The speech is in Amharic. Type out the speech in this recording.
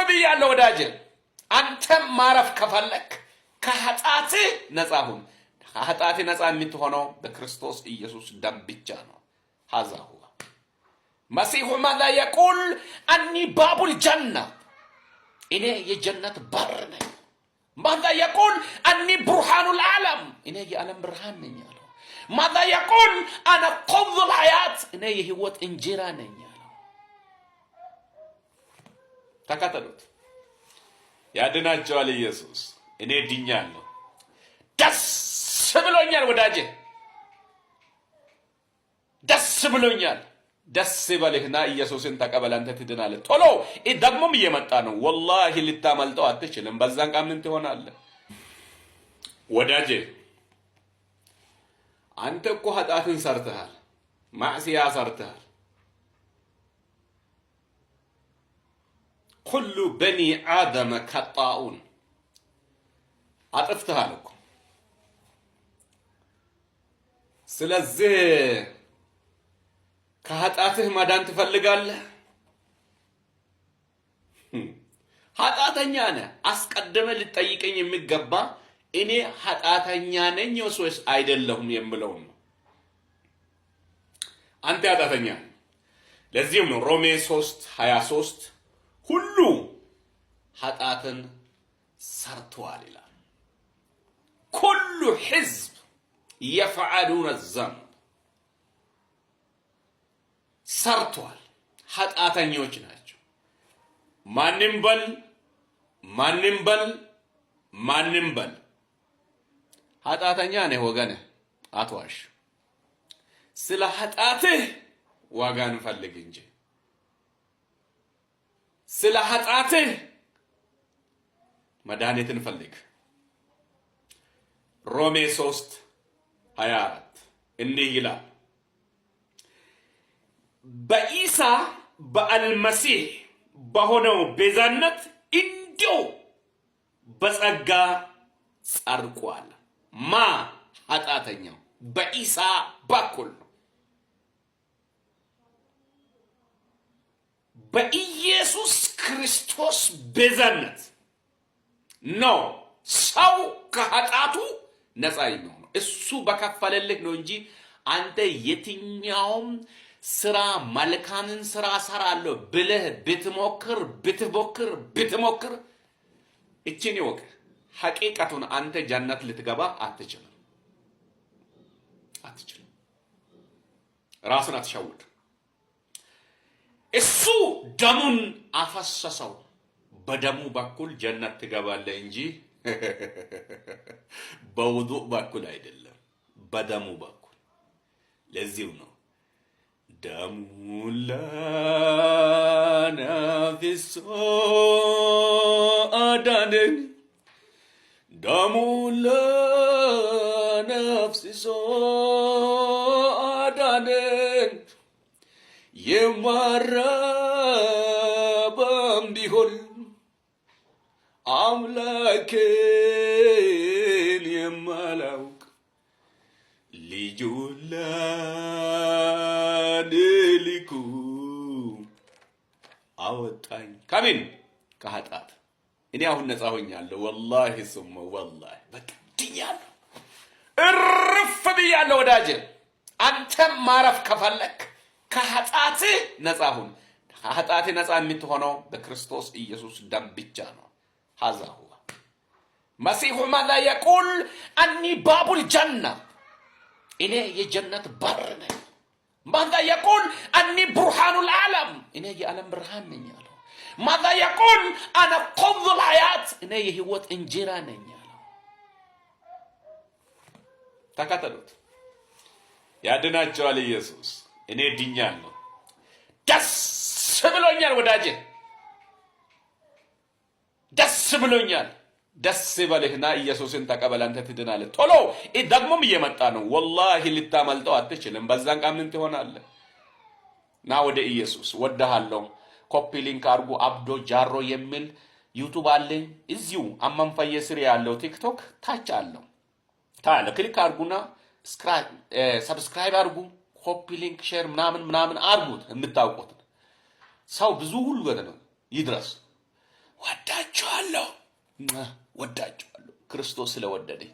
ብያለሁ ወዳጄ። አንተም ማረፍ ከፈለክ ከኃጢአትህ ነፃ ሁን። ከኃጢአትህ ነፃ የምትሆነው በክርስቶስ ኢየሱስ ደም ብቻ ነው። هذا هو المسيح ماذا يقول أني باب الجنة፣ እኔ የጀነት በር ነኝ። ماذا يقول أني برهان العالم፣ እኔ የዓለም ብርሃን ነኝ አለው። ماذا يقول أنا خبز الحياة፣ እኔ የህይወት እንጀራ ነኝ አለው። ተከተሉት፣ ያድናቸዋል ኢየሱስ። እኔ ድኛለሁ፣ ደስ ብሎኛል ወዳጄ፣ ደስ ብሎኛል። ደስ ይበልህና ኢየሱስን ተቀበል፣ አንተ ትድናለህ። ቶሎ ደግሞም እየመጣ ነው። ወላሂ ልታመልጠው አትችልም። በዛን ቀን ምን ትሆናለህ ወዳጄ? አንተ እኮ ኃጢአትን ሰርተሃል፣ ማዕስያ ሰርተሃል። ኩሉ በኒ አደመ ከጣኡን አጥፍተሃል እኮ። ስለዚህ ከኃጢአትህ ማዳን ትፈልጋለህ? ኃጢአተኛ ነህ። አስቀድመህ ልጠይቀኝ የሚገባ እኔ ኃጢአተኛ ነኝ ወይስ አይደለሁም የምለውን ነው። አንተ ኃጢአተኛ ነህ። ለዚህም ነው ሮሜ 3:23 ሁሉ ኃጢአትን ሰርተዋል ይላል። كل حزب يفعلون الذنب ሰርተዋል። ኃጢአተኞች ናቸው። ማንም በል ማንም በል ማንም በል ኃጢአተኛ ነህ ወገንህ፣ አትዋሽ። ስለ ኃጢአትህ ዋጋን ፈልግ እንጂ ስለ ኃጢአትህ መድኃኒትን ፈልግ። ሮሜ 3:24 እንዲህ ይላል፣ በኢሳ በአልመሲህ በሆነው ቤዛነት እንዲሁ በጸጋ ጸድቋል። ማ ኃጢአተኛው በኢሳ በኩል ነው። በኢየሱስ ክርስቶስ ቤዛነት ነው ሰው ከኃጢአቱ ነፃ የሚሆነው። እሱ በከፈለልህ ነው እንጂ አንተ የትኛውም ስራ መልካምን ስራ ሰራለሁ ብለህ ብትሞክር ብትሞክር ብትሞክር እችን ይወቅ፣ ሐቂቀቱን አንተ ጀነት ልትገባ አትችልም፣ አትችልም። ራስን አትሸውድ። እሱ ደሙን አፈሰሰው። በደሙ በኩል ጀነት ትገባለህ እንጂ በውዱእ በኩል አይደለም፣ በደሙ በኩል። ለዚሁ ነው ደሙን ለኔ አፍስሶ አዳነኝ፣ ደሙን ለኔ አፍስሶ አዳነኝ፣ የማረባም ቢሆን አምላኬን የማላውቅ ልጁን ለኔ ልኮ አወጣኝ ከምን ከኃጢአት። እኔ አሁን ነፃ ሆኛለሁ። ወላሂ ሱመ ወላሂ በቃ ድኛለሁ፣ እርፍ ብያለሁ ወዳጄ። አንተም ማረፍ ከፈለክ ከኃጢአትህ ነፃ ሁን። ከኃጢአትህ ነፃ የምትሆነው በክርስቶስ ኢየሱስ ደም ብቻ ነው። هذا هو المسيح ماذا يقول أني باب الجنة፣ እኔ የጀነት በር ነኝ። ماذا يقول أني برهان العالم፣ እኔ የዓለም ብርሃን ነኝ አለው። ماذا يقول أنا خبز الحياة፣ እኔ የህይወት እንጀራ ነኝ አለው። ተከተሉት፣ ያድናቸዋል ኢየሱስ። እኔ ድኛለሁ፣ ደስ ብሎኛል ወዳጄ፣ ደስ ብሎኛል። ደስ ይበልህና ኢየሱስን ተቀበል፣ አንተ ትድናለህ። ቶሎ ደግሞም እየመጣ ነው። ወላሂ ልታመልጠው አትችልም። በዛን ቀን ምን ትሆናለህ? ና ወደ ኢየሱስ። ወድሃለሁ። copy link አድርጉ። አብዶ ጃሮ የሚል YouTube አለኝ። እዚሁ አመንፈየ ስር ያለው TikTok ታች አለው ታለ click አድርጉና subscribe አድርጉ። copy link share ምናምን ምናምን አድርጉት። የምታውቁት ሰው ብዙ ሁሉ ነው ይድረስ። ወዳችኋለሁ፣ ወዳችኋለሁ። ክርስቶስ ስለወደደኝ።